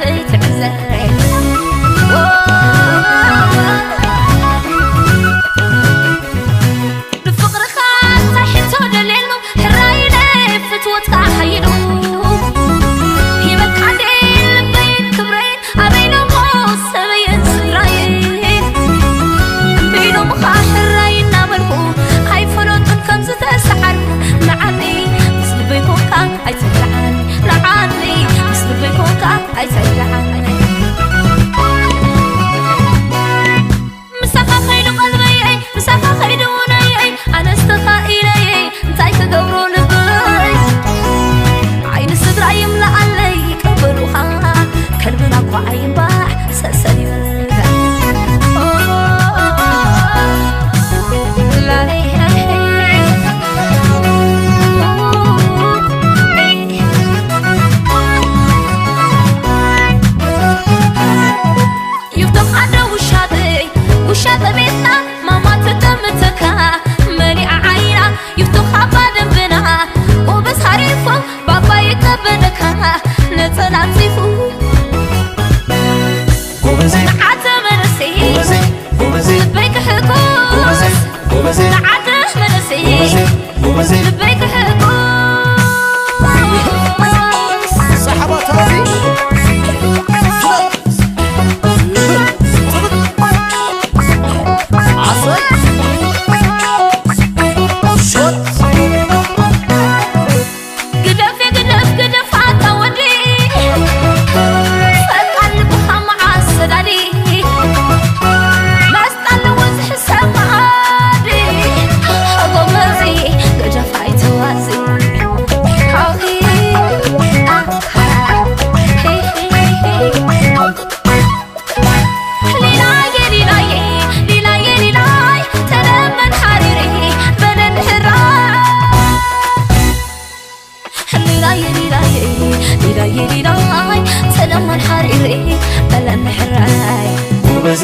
እይ ትዕዘረይ። ንፍቕርኻ እንታይ ሕቶ ደልየሉ፣ ሕራይ ኢለ ፍትወትካ ሓይሉ። ሂበካ እንዴ ልበይን ክብረይን፣ ኣበይ ነሞ ሰበይን ስድራይን። እምቢ ኢሎምኻ ሕራይ እናበልኩ፣ ኣይፈለጡን ከም ዝተሰዓርኩ። ንዓኒ ምስ ልበይ ኮንካ ኣይትብልዓኒ፣ ንዓኒ ምስ ልበይ ኮንካ ኣይትብልዓኒ። ምሳኻ ኸይዱ ቀልበየይ፣ ምሳኻ ኸይዱ ውነየይ፣ ኣነስ ተኻኢለየይ፣ እንታይ ክገብሮ ልበይ? ዓይኒ ስድራ ይምልኣለይ ቀበሉኻ፣ ከልብና እኳ ኣይምባሕ ሰሰን ይበል። ይፍቶኽ ኣደ ውሻጠይ፣ ውሻጠ ቤትና ማማ ትጠምተካ፣ መሊኣ ዓይና ይፍቶኽ ኣባ ደንብና፣ ጎበዝ ሓሪፎም ባባ ይቀበለካ፣ ነጸላ ኣንጺፉ ጎበዜ፣ ንዓተ መለሰይ፣ ጎበዜ፣ ጎበዜ፣ ልበይ ክሕጎስ፣ ጎበዜ፣ ጎበዜ፣ ንዓተ መለሰይ፣ ጎበዜ፣ ጎበዜ፣ ልበይ ክሕጎስ። ሰሓባ ተራፊ። ዓሰይ። ሾት። ግደፍ፣ ግደፍ፣ ግደፍ ኣታ ወዲ። ፈቃር ልብኻ መዓስ ሰዳዲ። መስጣ ኣለዎ ዝሕሰብ መኣዲ። ጎበዚ፣ ግደፍ ኣይተዋዚ። ኣኺ፣ ኣኻ፣ ሄ፣ ሄ፣ ሄ፣ ሄ። ሊላየ፣ ሊላየ፣ ሊላየ፣ ሊላይ፣ ተለመን ሓሪሪ፣ በለኒ ሕራይ። ሊላየ፣ ሊላየ፣ ሊላየ፣ ሊላይ፣ ተለመን ሓሪሪ፣ በለኒ ሕራይ። ጎበዜ፣